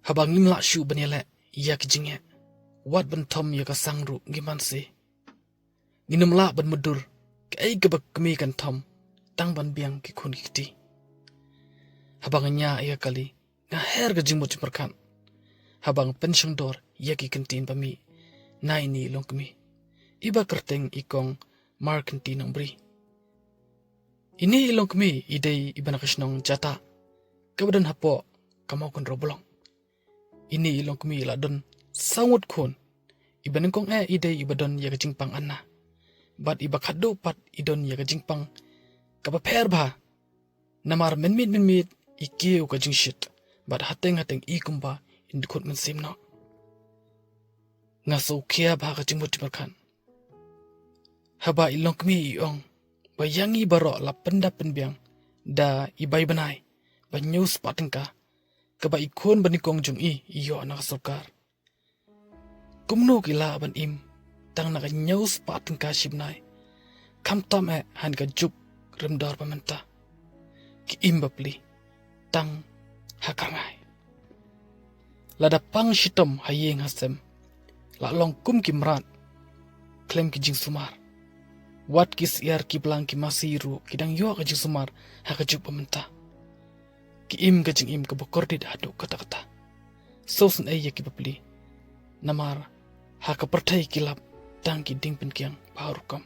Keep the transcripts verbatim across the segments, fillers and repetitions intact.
Haba ngim lah shuh ban ïaleh ïa ki jingeh, wat ban thom ïa ka sang ruh ngim banse. Ngin ym lah ban mutdur kaei kaba kmie kan thom tang ban biang ki khun ki kti. Haba nga ñiah ïa ka kali, nga her ka jingmut jingpyrkhat haba nga pynshongdor ïa ki kyntien ba mih na ine i longkmie iba kyrteng i Kong Markynti Nongbri. Ine i longkmie i dei iba na ka shnong Jatah kaba don hapoh ka Mawkynrew Block. Ine i longkmie i la don saw ngut khun. Iba nyngkong eh i dei iba don ïa ka jingpang ana, bad iba khatduh pat i don ïa ka jingpang kaba pher bha. Namar mynmiet mynmiet i kiew ka jingshit, bad hateng hateng i kumba in dkhot mynsiem noh. Nga sngewkhia bha ka jingmut jingpyrkhat haba i longkmie i ong ba ïa ngi baroh la pyndap pynbiang da i bai bnai ba hynñiew spah tyngka kaba i khun ba nyngkong jong i i ïoh na ka sorkar. Kumno ki lah ban im tang na ka hynñiew spah tyngka shi bnai, khamtam eh ha ka juk rymdur ba mynta? Ki im bapli tang ha ka rngai. Lada pang shitom ha ïing ha sem, la long kum ki mrad khlem ki jingsumar. Wat ki syiar ki blang ki masi ruh ki dang ïoh ka jingsumar ha ka juk ba mynta. Ki im ka jingim kaba kordit haduh katta katta. Sngewsynei ïa ki bapli, namar ha ka pyrthei ki lap tang ki dieng pynkiang ba ha rukom.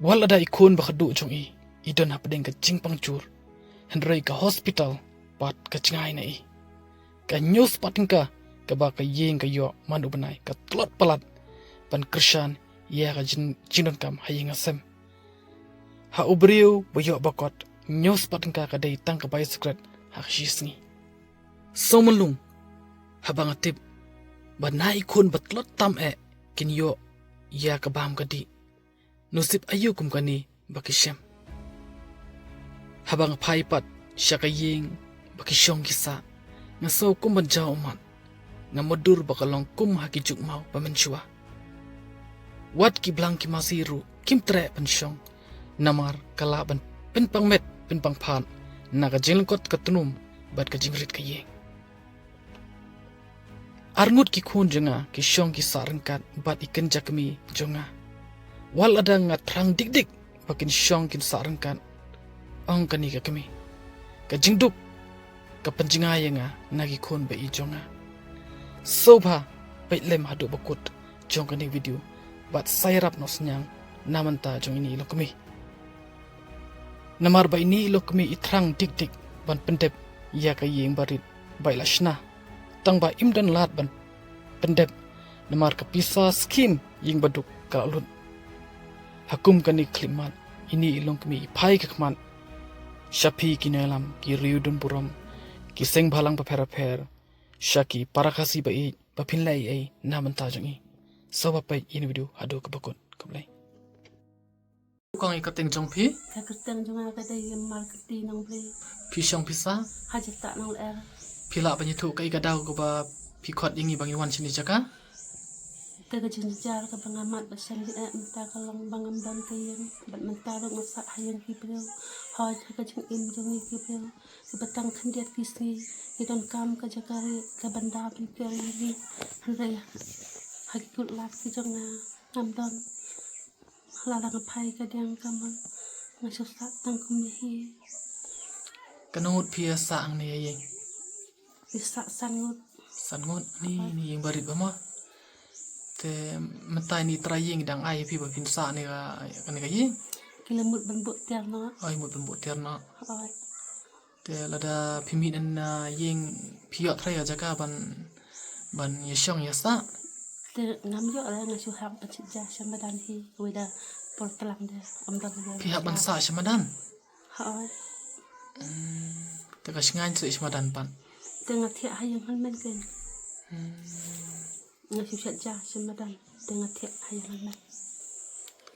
Wat lada i khun ba khatduh jong i i don hapdeng ka jingpang jur, hynrei ka hospital pat ka jngai na i. Ka hynñiew spah tyngka kaba ka ïing ka ïoh man u bnai ka tlot palat ban kyrshan ïa ka jing, jingdonkam ha ïing ha sem. Ha u briew ba ïoh ba kot, hynñiew spah tyngka ka dei tang ka bai sikret ha ka shi sngi. Sngewmynlung haba nga tip ba na i khun ba tlot tam eh kin ïoh ïa ka bam ka dih. Nusip aïu kum kane ba ki shem? Haba nga phai pat sha ka ïing ba ki shong ki sah, nga sngew kum ban jaw ummat. Nga mutdur ba ka long kum ha ki juk maw ba mynshuwa. Wat ki blang ki masi ruh kim treh ban shong, namar ka lah ban pynpang met pynpang phad na ka jinglyngkot ka tnum bad ka jingrit ka ïing. Arngut ki khun jong nga ki shong ki sah ryngkat bad i kynja kmie jong nga. Wat lada nga thrang dik dik ba kin shong kin sah ryngkat, ong kane ka kmie. Ka jingduk ka pynjngai ïa nga na ki khun ba i jong nga. Sngewbha peit lem haduh ba kut jong kane video bad sa ïarap noh synñiang na bynta jong ine i longkmie. Namar ba ine i longkmie i thrang dik dik ban pyndep ïa ka ïing barit ba i la shna, tang ba im don lad ban pyndep namar ka pisa skim ïing baduk ka la lut. Ha kum kane ka khyllipmat ine i longkmie i phai ka khmat sha phi ki nongïalam, ki riew don burom, ki seng bhalang bapher bapher, sha ki para Khasi ba ïeit, ba phin leh ei ei na bynta jong i. Sngewbha peit ïa ine i video haduh kaba kut. Khublei. Kong, ïa ka kyrteng jong phi? Ka kyrteng jong nga ka dei Markynti Nongbri. Phi shong phi sah? Ha Jatah Nonglyer. Phi lah ban ïathuh kaei ka daw kaba phi khot ïa ngi ba ngin wan shane jaka? Te ka jingjynjar kaba nga mad ba shen, eh, mynta ka long ba ngam don ka ïing, bad mynta ruh nga sah ha ïing ki briew. Hooid, ha ka jingim jong ngi ki briew, kiba tang khyndiat ki sngi ngi donkam ka jaka rieh kaban da pynker ïa ngi. Hynrei ha ki kut lad ki jong nga ngam don. Lada nga phai ka diang ka mon, nga shu sah tang kumne hi. Katno ngut phi ïa sah hangne ïa ïing? Phi sah san ngut. San ngut. Ni, ni ïing barit ba mo. Te mynta ine i trai ïing dang ai phi ba phin sah ne ka, kane ka ïing? Ki la mut ban buh tiar noh. Ai, mut ban buh tiar noh. Oi. Te lada phi mih na ïing phi ïoh trai ka jaka ban, ban ïa shong ïa sah? Te ngam ïoh re, nga shu hap ban sah ja sha madan hi, wei da por tlang de, ym don. Phi hap ban sah sha madan? Hooid. Hmm, te ka shngaiñ sah sha madan pat? Te nga thiah ha ïing hynmen kein. Hmm. Nga shu sah ja sha madan, te nga thiah ha ïing hynmen.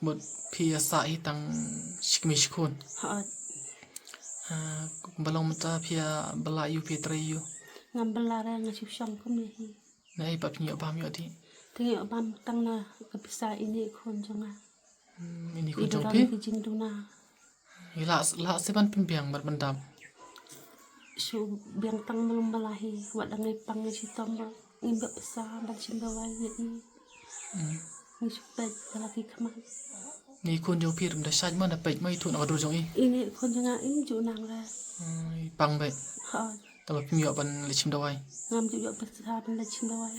Mut phi ïa sah hi tang shi kmie shi khun? Hooid. Ah, kumba long mynta phi ïa bylla aiu, phi ïa trei aiu? Ngam bylla re, nga shu shong kumne hi. Naei pat phin ïoh bam ïoh dih? Te nga ïoh bam tang na ka pisa ine i khun jong nga. Hmm, ine i khun jong phi? Ki jingduna. I lah, lah se ban pynbiang bad ban dam? shu biang tang mlum mala hi, wat dang ngi pang ngi shitom ba ngim ïoh pisa ban shim dawai ïa i. Ngi shu peit da la ki khmat. Ni khun jong phi rim da shait ma da peit ma i thuh na ka dur jong i. Ini khun jong nga im ju nang ra. Hmm, i pang beit. Ha. Tang ba phim ïoh ban leit shim dawai. Ngam ju ïoh pisa ban leit shim dawai.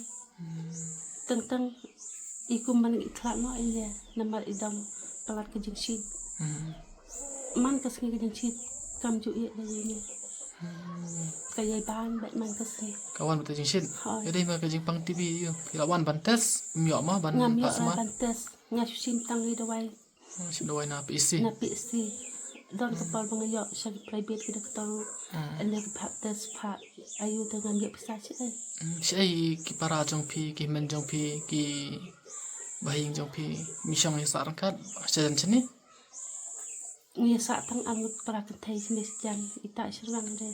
Tang tang i kum ban i khlad noh i ïa namar i dang palat ka jingshit. Man ka sngi ka jingshit kam ju ïa da ïa ngi. Ka ïa ban bad man ka sngi. Ka wan bad ka jingshit. Hoi. Ïa dei ma ka jingpang T B ïa u. Ïa la wan ban test, ym ïoh ma ban. Ngam ïoh pas ma ban test. Nga shu shim tang i dawai. Shu dawai na P H C. Na P H C. Don ka por ba nga ïoh sha ki private ki doktor. Ynda ki phah test phah ayu te ngam ïoh pisa shi ei. Hmm, shi ei ki para jong phi, ki hynmen jong phi, ki bahaïing jong phi, mi shong ïa sah ryngkat sha jan shane? Ngi ïa sah tang arngut para kynthei shane sha jan, ita sha rang de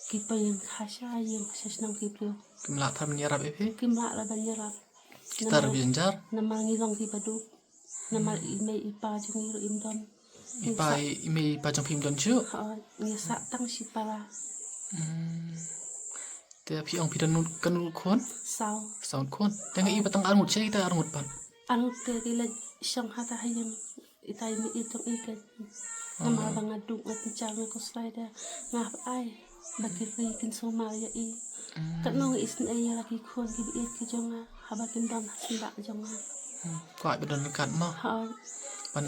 ki pynïeng kha sha ïing sha shnong ki briew. Kim lah than ban ïarap ïa phi? Kim lah lah ban ïarap. Kita ruh jynjar. Namar ngi long ki baduk. Namar i mei i pa jong ngi ruh im don. I pa i mei i pa jong phi im don shuh? Ha, ngi sah tang shi para. Hmm. Te phi ong phi don katno khun? Saw. Saw khun. Te nga i ba tang arngut shi, ita arngut pat. Arngut te ki la shong ha ta ha ïing. Ita i mei i jong i ka. Namar ba nga duk nga tynjar nga khuslai da nga hap ai. Ba ki ri kin sumar ïa i. Katno nga isynei ïa la ki khun ki baieit ki jong nga haba kim don ha shnong jong nga. Hmm, kwah ba don ryngkat mo. Hooid. Ban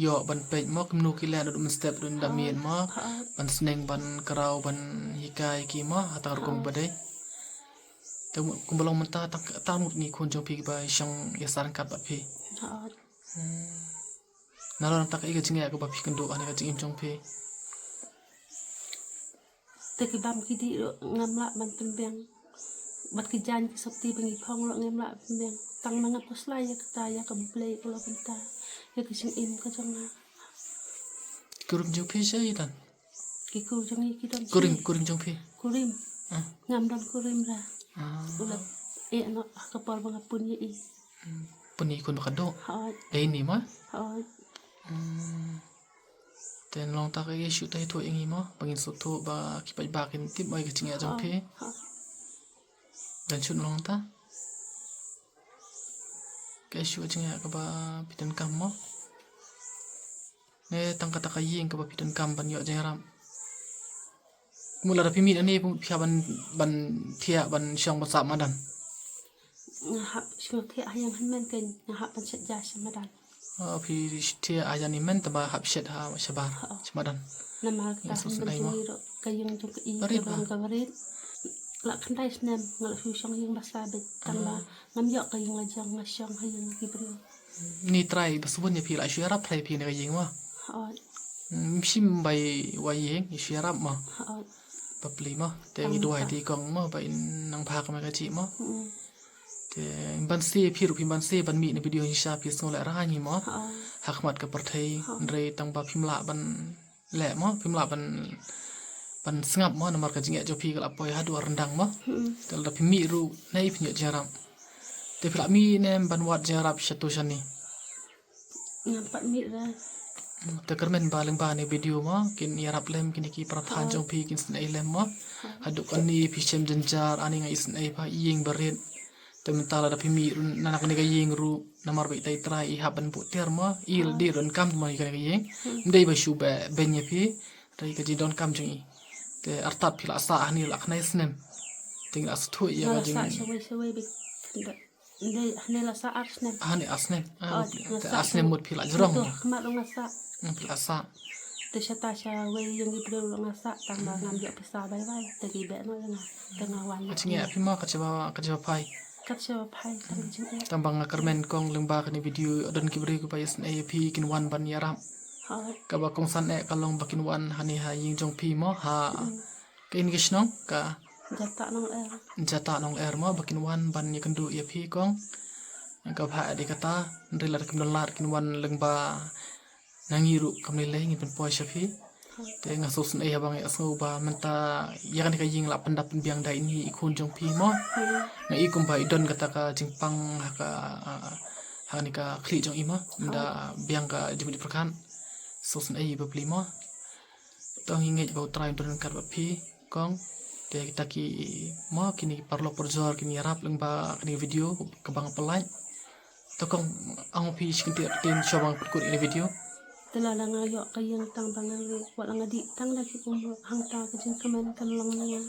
ïoh ban peit mo kumno ki leh, don mynstep don da miet mo. Hooid. Ban sneng ban kraw ban hikai ki mo ha tang rukom ba dei. Te kumba long mynta tang, tang mut ni khun jong phi kiba shong ïa sah ryngkat bad phi. Hooid. Hmm. Nalor nangta kaei ka jingeh kaba phi kynduh ha kane ka jingim jong phi? Te ki bam ki dih ruh ngam lah ban pynbiang. Bad ki jaiñ ki sopti ba ngi phong ruh ngam lah pynbiang. Tang ma nga khuslai ïa kata, ïa ka Blei ka long kata, ïa ka jingim ka jong nga. Kurim jong phi shaei don? Ki kur jong ngi ki don. Kurim, kurim jong phi? Kurim. Ah. Ngam don kurim ra. Ah. U la eh noh ha ka por ba nga pun ïa i. Hmm. Pun ïa i khun ba khatduh. Hooid. Dei ni mo? Hooid. Hmm. Te nalor nangta kaei ka shu ïathuh ïa ngi mo, ba ngin sngewthuh ba ki paidbah kin tip mo ïa ka jingeh jong phi. Hooid. Don shuh nalor nangta? Kaei shuh ka jingeh kaba phi donkam mo? Ne tang kata ka ïing kaba phi donkam ban ïoh jingïarap? Kumno lada phi mih nangne phi hap ban, ban thiah ban shong ban sah madan? Nga hap shong thiah ha ïing hynmen, kein nga hap ban shet ja sha madan. Oh, phi thiah ha ïing hynmen tang ba hap shet ha shabar, sha madan. Namar kata hynmen jong ngi ruh ka ïing jong ka i ka long kaba rit. La khyndai snem nga la shu shong ïing ba sabit tang ba ngam ïoh ka ïing la jong, nga shong ha ïing ki briew. Ni trai ba sbun ïa phi, la shu ïarap trai phi na ka ïing mo? Hooid. Hmm, shim bai wai ïing, shu ïarap mo? Hooid. Bapli mo. Te ngi duwai te kong mo ba in nang bha ka mai ka jih mo. Hmm. Te ban se phi ruh phi ban se ban mih na video shisha phi sngew leh rangli mo. Hooid. Ha khmat ka pyrthei, hynrei tang ba phim lah ban leh mo, phim lah ban, ban sngap mo, namar ka jingeh jong phi ka la poi haduh ryndang mo. Hmm. Te lada phi mih ruh ne phin ïoh jingïarap? Te phi la mih ne em ban wad jingïarap shato shane? Ngam pat mih re. Hmm, te kyrmen ba lyngba kane video mo kin ïarap lem kine ki para thaiñ jong phi, kin isynei lem mo. Haduh kane phi shem jynjar, ani nga isynei ba ïing ba rit. Te mynta lada phi mih ruh na kane ka ïing ruh, namar ba itai i trai i hap ban buh tiar mo, i la dei ruh donkam mo ïa kane ka ïing. Hmm. Ym dei ba shu beh beiñ ïa phi, te ka jingdonkam jong i. Te artat phi la sah hangne la khyndai snem. Te ngi la sngewthuh ïa ka jing. Nga la sah shawei shawei beit. Ym dei, hangne la sah ar snem. Hangne ar snem. Ah, te ar snem mut phi la jrong mo? Khmat ruh nga sah. Hmm, phi la sah. Te shata shawei ïing ki briew ruh nga sah tang ba ngam ïoh pisa bye bye. Te ki beh noh ïa nga. Te nga wan. Ka jingeh phi mo ka jingeh, ka jingeh phai. Ka jingeh phai tang ka jingeh. Tang ba nga kyrmen kong lyngba kane video don ki briew kiba isynei ïa phi kin wan ban ïarap. Hooid. Kaba kongsan eh ka long ba kin wan hangne ha ïing jong phi mo ha. Hmm. Ka in ka shnong ka Jatah Nong Er. Jatah Nong Er mo ba kin wan ban ïakynduh ïa phi kong. Kaba hap dei kata, hynrei lada kim don lad kin wan lyngba na ngi ruh kam lei lei ngin pynpoi sha phi. Te nga sngewsynei haba nga ïohsngew ba mynta ïa kane ka ïing la pyndap pynbiang da ine i khun jong phi mo. Hmm. Nga i kumba i don kata ka jingpang ha ka, ha kane ka khlieh jong i mo. Ynda biang ka jingmut jingpyrkhat. Sngewsynei bapli mo. To ngi ngeit ba U Trai un don ryngkat bad phi. Kong, te kita ki mo kini paralok parajor kini ïarap lyngba kani video kaba nga pynlait. To kong, ong phi shi kyntien shuwa ba ngan pynkut ïa kani video. Te la la nga ïoh ka ïing tang ba nga ri, wat la nga dih tang da ki ummat, hangta ka jingkmen kan long na nga.